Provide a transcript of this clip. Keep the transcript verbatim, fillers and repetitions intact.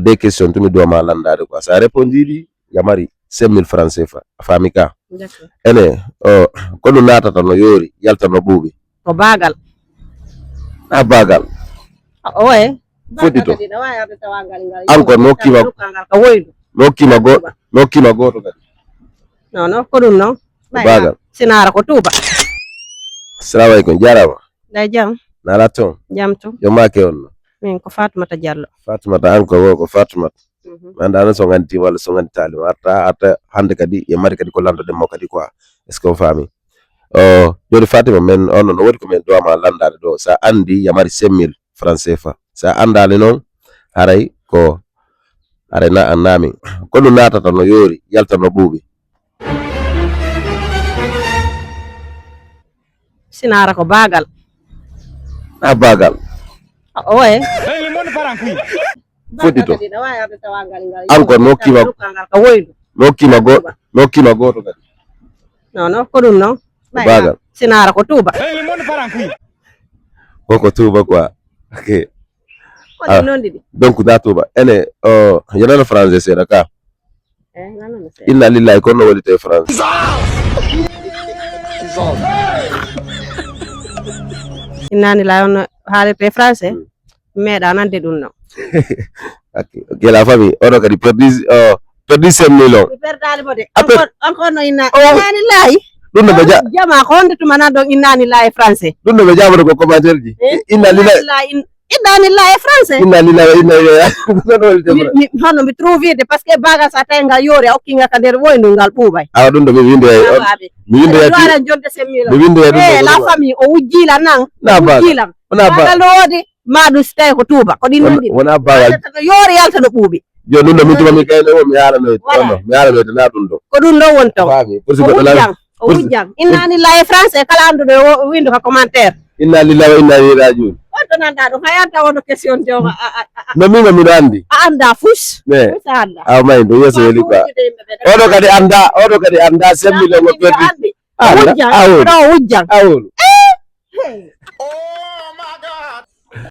Des questions tumi dooma landaade quoi, sa répondiri ya mari cinq mille francs C F A, a faami ka? Ene o, ko ɗum naatata no yoori yalta no ɓuuɓi? Ko baagal. A baagal? Oye. Fuɗɗito. Encore no hokkima, no hokkima go, no hokkima gooto kadi. Non non, ko ɗum non. Baagal. Sinaara ko tuuba. Salamu aleykum, jarama. Nda jam. Nala toon? Jam to. Yo maake on no? Min ko Fatumata Diallo. Fatumata, an ko wo ko Fatumata. Anda no so ganti walla so ganti tali arta arta hande kadi e mari kadi ko lando demmo kadi quoi? Est ce que o faami? O joni Fatima men on no wodi ko men dowama landade ɗo, sa andi ya mari cinq mille francs C F A, sa andali noon haray ko haray na annami. Ko ɗum naatata no yoori yalta no ɓuuɓi? Sinaara ko baagal. A baagal? Oye. Fuɗɗito. Encore no hokkima, no hokkima go, no hokkima gooto kadi. Non non, ko ɗum non. Baagal. Sinaara ko tuuba. Koko tuuba quoi. Ok. Ko ɗum non ɗiɗi. Donc da tuuba ene o yenano français seeɗa ka. Inna lillahi, kono woni te France? Inna lillahi on haalete français? Meeɗa nande ɗum no? Ok, la famille oɗo kadi perdi, perdi cinq millions. Mi perdali mo de. Encore no inna, inna lillahi. Ɗum no ɓe jama ko honde tuma nan ɗon inna lillahi français? Ɗum no ɓe jamata ko commentaire ji. Inna lillahi. Inna lillahi e français. Inna lillahi wa inna ilayhi rajiun. Hono mi trouve de parce que bagal sa tawi ngal yoori a okki ngal ka nder woyndu ngal ɓuuɓay. Awa ɗum ɗo mi windi e on. Mi windi e ɗum. Jonde semmilo. Mi windi e ɗum. Eh, la famille o wujjila nan. Na bagal. Wujjila. Wona bagal. Bagal no wodi ma ɗum si tawi ko tuuba ko ɗin non ɗiɗi. Wona bagal. Yalta no yoori yalta no ɓuuɓi. Joni ɗum ɗo min tuma mi kayne o mi haalanoyde. Voilà. Mi haalanoyde na ɗum ɗo. Ko ɗum ɗo woni ton. Faami. Pour si goɗɗo lawi. O wujjan. Inna lillahi e français kala annduɗo o windu ka commentaire. Inna lillahi wa inna ilayhi rajiun. Wonto nanda ɗum hay anta wono question de o. No min no miɗo andi. A anda fus. Mais a may ɗo yeeso weli quoi. Oɗo kadi anda, oɗo kadi anda semmi ɗo mo perdi. Anda. Wujjan. Awol. Ɗo wujjan. Awol.